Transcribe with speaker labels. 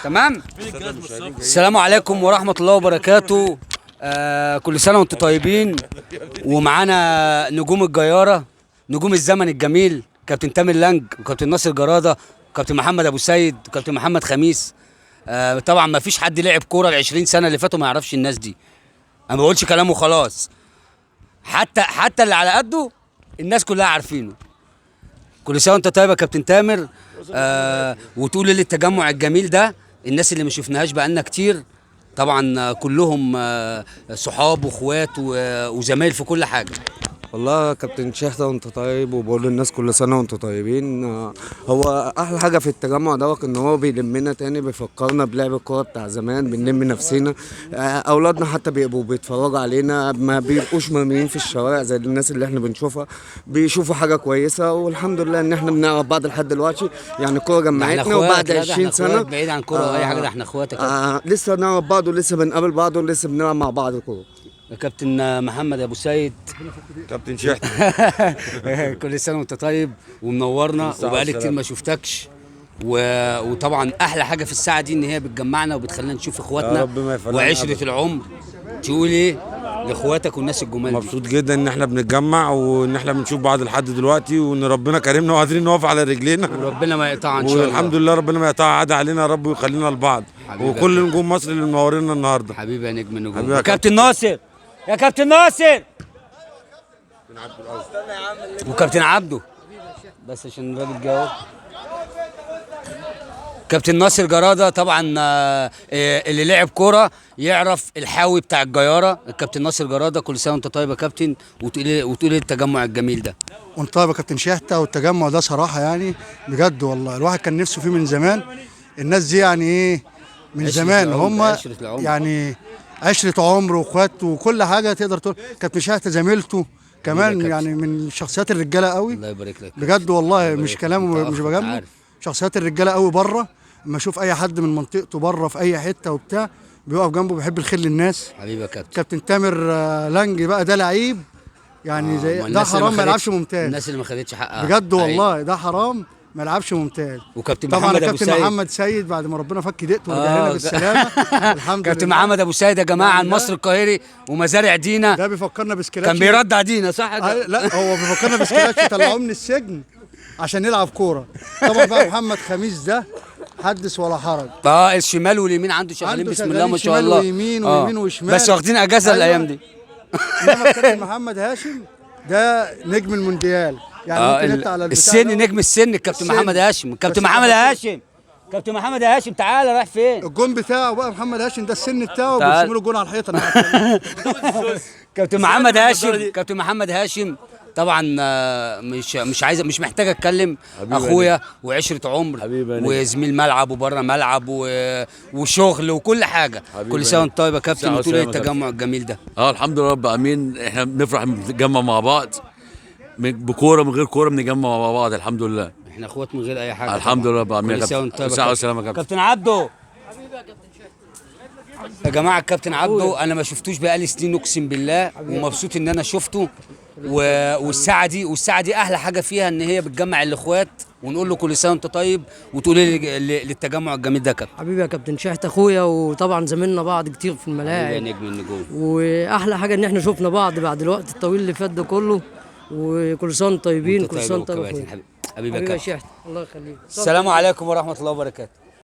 Speaker 1: تمام. السلام عليكم ورحمة الله وبركاته. كل سنة وانتم طيبين. ومعانا نجوم الجياره، نجوم الزمن الجميل، كابتن تامر لانج وكابتن ناصر جراده وكابتن محمد ابو سيد وكابتن محمد خميس. طبعا ما فيش حد لعب كورة ال 20 سنة اللي فاتوا ما يعرفش الناس دي. انا ما بقولش كلام وخلاص، حتى اللي على قده الناس كلها عارفينه. كل سنة وانت طيب يا كابتن تامر. وتقول للتجمع الجميل ده، الناس اللي ما شفناهاش بقالنا كتير، طبعا كلهم صحاب واخوات وزمايل في كل حاجة.
Speaker 2: والله يا كابتن شحتة وانت طيب، وبقول للناس كل سنة وانتوا طيبين. هو احلى حاجة في التجمع دوت ان هو بيلمنا تاني، بيفكرنا بلعب الكورة بتاع زمان، بنلم نفسينا. اولادنا حتى بيبقوا بيتفرجوا علينا، ما بيبقوش مرميين في الشوارع زي الناس اللي احنا بنشوفها، بيشوفوا حاجة كويسة. والحمد لله ان احنا بنعرف بعض لحد دلوقتي، يعني الكورة جمعتنا وبعد 20 سنة
Speaker 1: بعيد عن كورة واي حاجة، ده احنا اخوات.
Speaker 2: لسه بنعرف بعض ولسه بنقابل بعض ولسه بنلعب مع بعض كورة.
Speaker 1: كابتن محمد ابو سيد،
Speaker 3: كابتن شحتة،
Speaker 1: كل سنة وانت طيب ومنورنا، وبقالي كتير ما شفتكش. وطبعا احلى حاجة في الساعة دي ان هي بتجمعنا وبتخلينا نشوف اخواتنا وعشرة العمر. تقول ايه لاخواتك والناس الجمال دي؟
Speaker 3: مبسوط جدا ان احنا بنتجمع وان احنا بنشوف بعض لحد دلوقتي، وان ربنا كرمنا وقادرين نقف على رجلينا،
Speaker 1: وربنا ما يقطعها ان شاء الله.
Speaker 3: والحمد لله ربنا ما يقطعها عادة علينا يا رب، ويخلينا لبعض، وكل نجوم مصر اللي منورينا النهارده.
Speaker 1: حبيبي يا نجم النجوم. كابتن ناصر، يا كابتن ناصر، وكابتن عبده، بس عشان الراجل جاوب. كابتن ناصر جراده طبعا اللي لعب كورة يعرف الحاوي بتاع الجياره، الكابتن ناصر جراده. كل سنة وانت طيب يا كابتن، وتقول التجمع الجميل ده.
Speaker 4: وانت طيب يا كابتن شحتة. والتجمع ده صراحة يعني بجد والله الواحد كان نفسه فيه من زمان. الناس دي يعني ايه من زمان، هم يعني عشرة عمر واخوات وكل حاجة تقدر تقول. كابتن شحتة زميلته كمان، يعني من شخصيات الرجالة قوي.
Speaker 1: الله يبارك لك
Speaker 4: بجد والله، مش كلام مش بجامله، شخصيات الرجالة قوي بره. اما اشوف اي حد من منطقته بره في اي حتة وبتاع بيقف جنبه، بيحب الخير للناس.
Speaker 1: حبيبي يا كابتن.
Speaker 4: كابتن تامر لانج بقى ده لعيب يعني زي ده حرام ما يلعبش ممتاز.
Speaker 1: الناس اللي ما خدتش حقها
Speaker 4: بجد والله، ده حرام ما يلعبش ممتاز.
Speaker 1: وكابتن
Speaker 4: طبعا
Speaker 1: محمد ابو سيد،
Speaker 4: كابتن محمد سيد بعد ما ربنا فك دقته ورجع لنا بالسلامة الحمد لله.
Speaker 1: كابتن محمد ابو سيد يا جماعة، المصري القاهري ومزارع دينا،
Speaker 4: ده بيفكرنا بسكلاتش.
Speaker 1: كان بيردع دينا صح؟
Speaker 4: لا هو بيفكرنا بسكلاتش، طلعوه من السجن عشان يلعب كورة. طبعا بقى محمد خميس ده حدث ولا حرج.
Speaker 1: الشمال واليمين عنده شغالين بسم الله ما شاء الله،
Speaker 4: ويمين ويمين وشمال،
Speaker 1: بس واخدين اجازه الايام دي.
Speaker 4: انما كابتن محمد هاشم ده نجم المونديال، يعني ممكن يطلع على
Speaker 1: السن، نجم السن الكابتن محمد هاشم. كابتن محمد هاشم، كابتن محمد هاشم تعالى، رايح فين؟
Speaker 4: الجون بتاعه بقى محمد هاشم ده السن بتاعه، بيرسموا له الجون على الحيطة.
Speaker 1: كابتن محمد هاشم، كابتن محمد هاشم طبعا مش عايز، مش محتاج اتكلم، اخويا وعشرة عمر وزميل ملعب وبره ملعب وشغل وكل حاجة. كل سنة وانت طيب يا كابتن، وتقول ايه التجمع الجميل ده؟
Speaker 5: الحمد لله رب العالمين، احنا بنفرح بنتجمع مع بعض بكوره من غير كورة، بنتجمع مع بعض الحمد لله.
Speaker 1: احنا اخوات من غير اي حاجة
Speaker 5: الحمد لله رب العالمين.
Speaker 1: كل سنة وانت طيب
Speaker 5: يا كابتن.
Speaker 1: كابتن عبده، يا جماعة الكابتن عبده انا ما شفتوش بقالي سنين اقسم بالله، ومبسوط ان انا شفته. والساعة دي، والساعة دي احلى حاجة فيها ان هي بتجمع الاخوات، ونقول له كل سنة وانت طيب، وتقول للتجمع الجميل ده. كابتن
Speaker 6: حبيبي يا كابتن شحتة اخويا، وطبعا زميلنا بعض كتير في الملاعب،
Speaker 1: حبيبي يا نجم النجوم.
Speaker 6: واحلى حاجة ان احنا شفنا بعض بعد الوقت الطويل اللي فات ده كله، وكل سنة وانتم طيبين. كل سنة وانت طيب.
Speaker 1: حبيبي يا كابتن
Speaker 6: شحتة، الله يخليك.
Speaker 1: السلام عليكم ورحمة الله وبركاته.